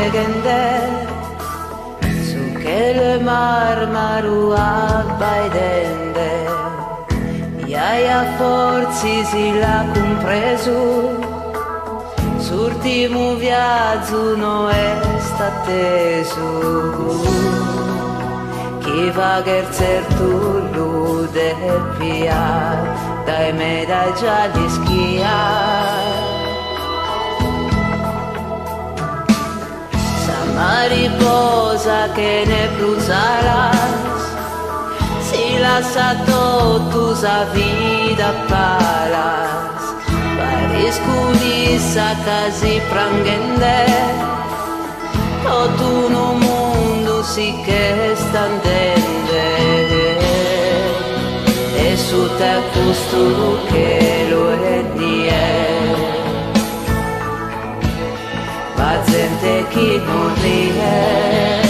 preghende, su chelu 'e marmaru abbaidende, Jaja fortzis l'at cumpresu, s'urtimu viazu no est atesu, chi fagher tzertu lu depiat, dae meda già l'ischiat. Sa mariposa chene prus alas si lassat totu sa vida a palas, paris cun issa casi pranghende, totu unu mundu si ch'est andende e suta custu chelu 'e nie. B'at zente chi non riet,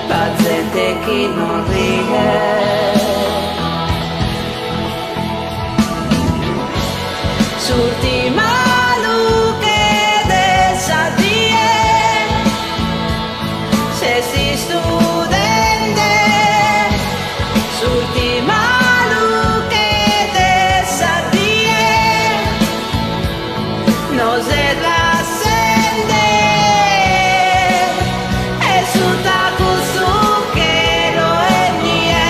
b'at zente chi non riet. S'ùrtima lughe de sa die s'est istudende, s'ùrtima lughe de sa die. Nos est lassende e suta custu chelu 'e nie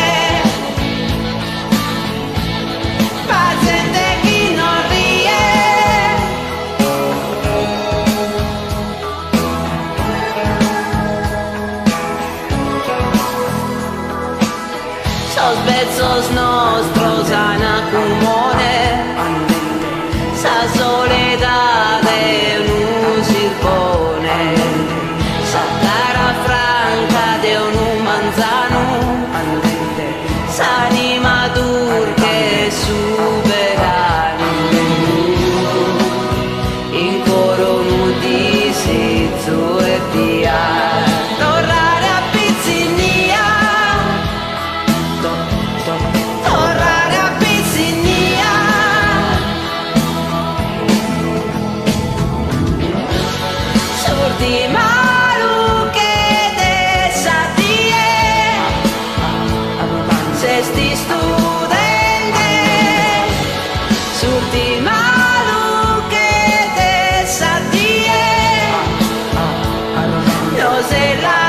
b'at zente chi non riet. Sos betzos nostros an a cumone sa soledade unu sirbone, sa cara franca de unu manzanu, s'anima durche 'e su beranu, in coro unu disizu ebbia. Torrare a pitzinnia. Torrare a pitzinnia. S'ùrtima lughe de sa die s'est istudende. S'ùrtima lughe de sa die nos est.